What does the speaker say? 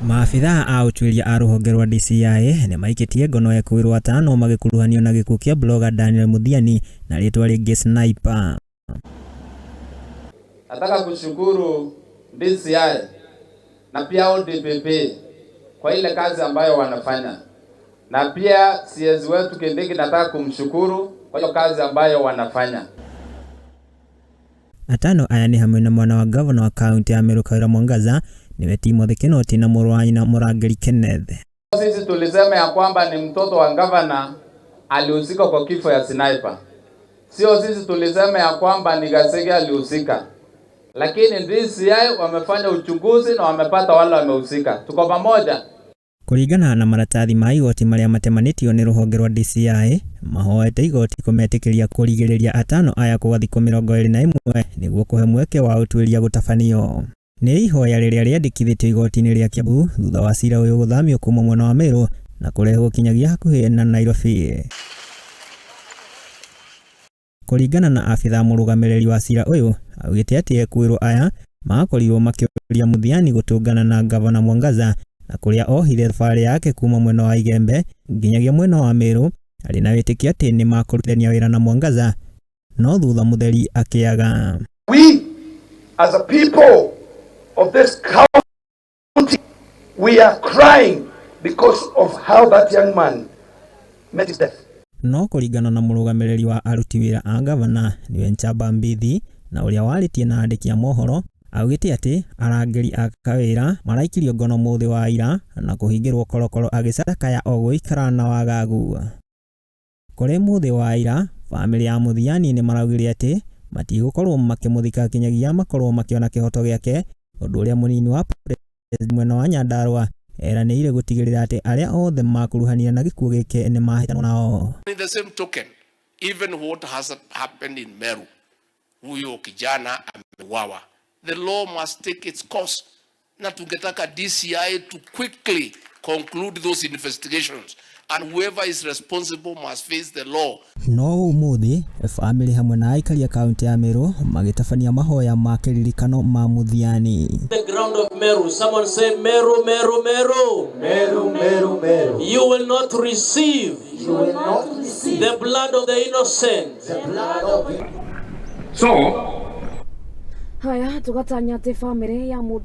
Maabithaa a ũtuĩria a rũhonge rwa DCI nĩmaikĩtie ngono ekũĩrwo atano magĩkuruhanio na gĩkuũ kĩa blogger Daniel Muthiani na rĩtwa rĩngĩ Sniper. Nataka kushukuru DCI na pia ODPP kwa ile kazi ambayo wanafanya, na pia CS wetu Kindiki nataka kumshukuru kwa hiyo kazi ambayo wanafanya. Atano aya nĩ hamwe na mwana wa gavana wa kaunti ya Meru Kawira Mwangaza niwe Timothy Kinoti na mũrũ wa nyina Mũrangĩri Kenneth. Sisi tulisema ya kwamba ni mtoto wa gavana alihusika kwa kifo ya Sniper. Sio sisi tulisema ya kwamba ni Gasege alihusika, lakini DCI wamefanya uchunguzi na wamepata wale wamehusika. Tuko pamoja. Kũringana na maratathi ma igoti marĩa matemanĩtio nĩ rũhonge rwa DCI, mahoete igoti kũmetĩkĩria kũrigĩrĩria atano aya kwa thikũ 21 nĩguo kũhe mweke wa ũtuĩria gũtabanio. Nĩ ihoya rĩrĩa rĩandĩkithĩtio igoti-inĩ rĩa Kiambu thutha wa cira ũyũ gũthamio kuma mwena wa Meru na kũrehwo kinyagia hakuhĩ na Nairobi. Kũringana na abithaa mũrũgamĩrĩri wa cira ũyũ, augĩte atĩ ekũĩrwo aya makorirwo makĩũria Muthiani gũtũngana na gavana Mwangaza na kũrĩa ohire thabarĩ yake kuma mwena wa Igembe nginyagia mwena wa Meru arĩ na wĩtĩkio atĩ nĩ makũrutithania wĩra na Mwangaza, no thutha mũtheri akĩaga. We, as a people of this county, we are crying because of how that young man met his death. No kũringana na mũrũgamĩrĩri wa aruti wĩra a gavana nĩwe Nchamba Mbithi na ũrĩa warĩtie na andĩki a mohoro, augĩte atĩ arangĩri a Kawĩra maraikirio ngono mũthĩ wa ira na kũhingĩrwo korokoro agĩcakaya o gũikara na wagagu. Kũrĩ mũthĩ wa ira, bamĩrĩ ya Muthiani nĩ maraugire atĩ matigũkorwo makĩmũthika kinyagia makorwo makĩona kĩhoto gĩake, ũndũ ũrĩa mũnini wa president mwena wa Nyandarua eranĩire gũtigĩrĩra atĩ arĩa othe makuruhanire na gĩkuũ gĩkĩ nĩ mahĩtanwo nao. In the same token, even what has happened in Meru, huyo kijana ameuawa, the law must take its course, na tungetaka DCI to quickly conclude those investigations and whoever is responsible must face the law. No ũmũthĩ bamĩrĩ hamwe na aikari a kaunti ya Meru magĩtabania mahoya ma kĩririkano ma Muthiani. The ground of Meru. Someone say Meru, Meru, Meru. Meru, Meru, Meru. You will not receive You will not receive the blood of the innocent. The blood of So, Haya, tugatanya atĩ bamĩrĩ ya mũndũ